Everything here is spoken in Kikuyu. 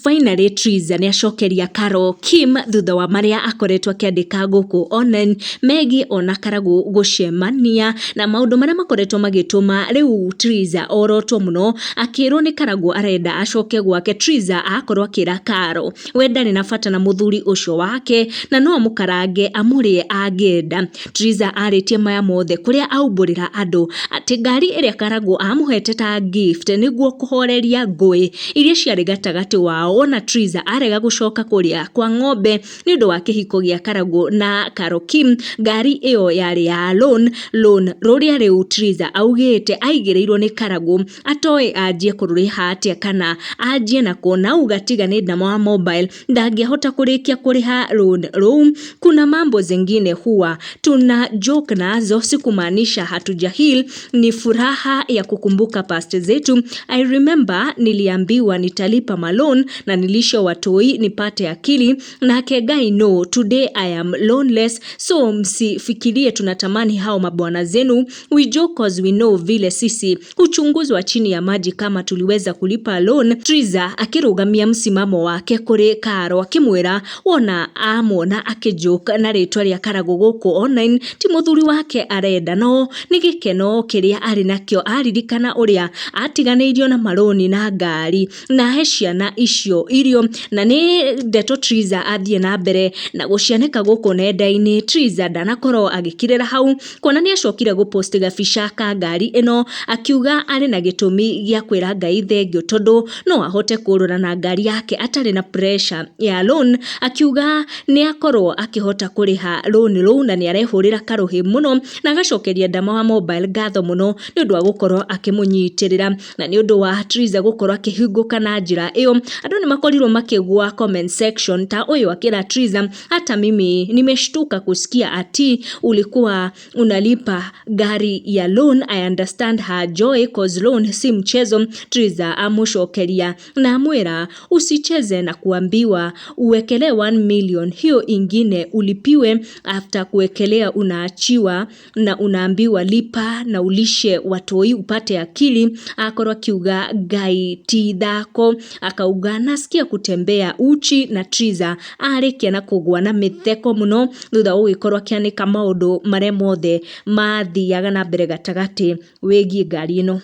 Finally Triza nĩ acokeria Carol Kim thutha wa marĩa akoretwo akĩandĩka gũkũ online megiĩ ona Karagũ gũcemania na maũndũ marĩa makoretwo magĩtũma rĩu Triza orotwo mũno akĩrwo nĩ Karagũ arenda acoke gwake. Triza akorwo akĩra Carol we ndarĩ na bata na mũthuri ũcio wake na no amũkarange amũrĩe angĩenda. Triza arĩtie maya mothe kũrĩa aumbũrĩra andũ atĩ ngari ĩrĩa Karagũ amũhete ta gift nĩguo kũhoreria ngũĩ iria ciarĩ gatagatĩ wao ona Triza arega gũcoka kũrĩa kwa ng'ombe nĩ ũndũ wa kĩhiko gĩa Karagũ na Carol Kim. Ngari ĩyo yarĩ ya loan loan rũrĩa rĩu Triza augĩte aigĩrĩirwo nĩ Karagũ atoĩ anjie kũrũrĩha atĩa kana anjie nakũ, na auga tiga nĩ Ndama wa Mobile ndangĩahota kũrĩkia kũrĩha loan rũu. Kuna mambo zingine huwa tuna joke nazo, si kumaanisha hatuja heal, ni furaha ya kukumbuka past zetu. I remember niliambiwa nitalipa maloan na nilishe watoi nipate akili nake Ngai no today I am loanless, so msifikirie tunatamani hao mabwana zenu. We joke cause we know vile sisi huchunguzwa chini ya maji kama tuliweza kulipa loan. Triza akĩrũgamia msimamo wake kũrĩ Karo akĩmwĩra wona amwona akĩjoke na rĩtwa rĩa Karagũ gũkũ online ti mũthuri wake arenda no nĩ gĩkeno kĩrĩa arĩ nakĩo aririkana ũrĩa atiganĩirio na marũni na ngari na ahe ciana icio irio. Na nĩ ndeto Triza athiĩ na mbere na gũcianĩka gũkũ nenda-inĩ. Triza ndanakorwo agĩkirĩra hau kuona nĩ acokire gũpost gabica ka ngari ĩno akiuga arĩ na gĩtũmi gĩa kwĩra Ngai thengio tondũ no ahote kũrũra na ngari yake atarĩ na pressure ya loan. Akiuga nĩ akorwo akĩhota kũrĩha loan rũu na nĩ arehũrĩra karũhĩ mũno na agacokeria Ndama wa Mobile ngatho mũno nĩ ũndũ wa gũkorwo akĩmũnyitĩrĩra. Na nĩ ũndũ wa Triza gũkorwo akĩhingũka na njĩra ĩyo, andũ nĩ makorirwo makĩgwa comment section ta ũyũ akĩra Triza, hata mimi nimeshtuka kusikia ati ulikuwa unalipa gari ya loan. I understand her joy cause loan si mchezo. Triza amũcokeria na amwĩra usicheze na kuambiwa uwekelee 1 million, hiyo ingine ulipiwe after kuwekelea unaachiwa na unaambiwa lipa na ulishe watoi upate akili. Akorwo akiuga Ngai ti thako, akauga nasikia kutembea uchi. Na Triza arĩkia na kũgwa na mĩtheko mũno thutha wa gũgĩkorwo akĩanĩka maũndũ marĩa mothe mathiaga na mbere gatagatĩ wĩgiĩ ngari ĩno.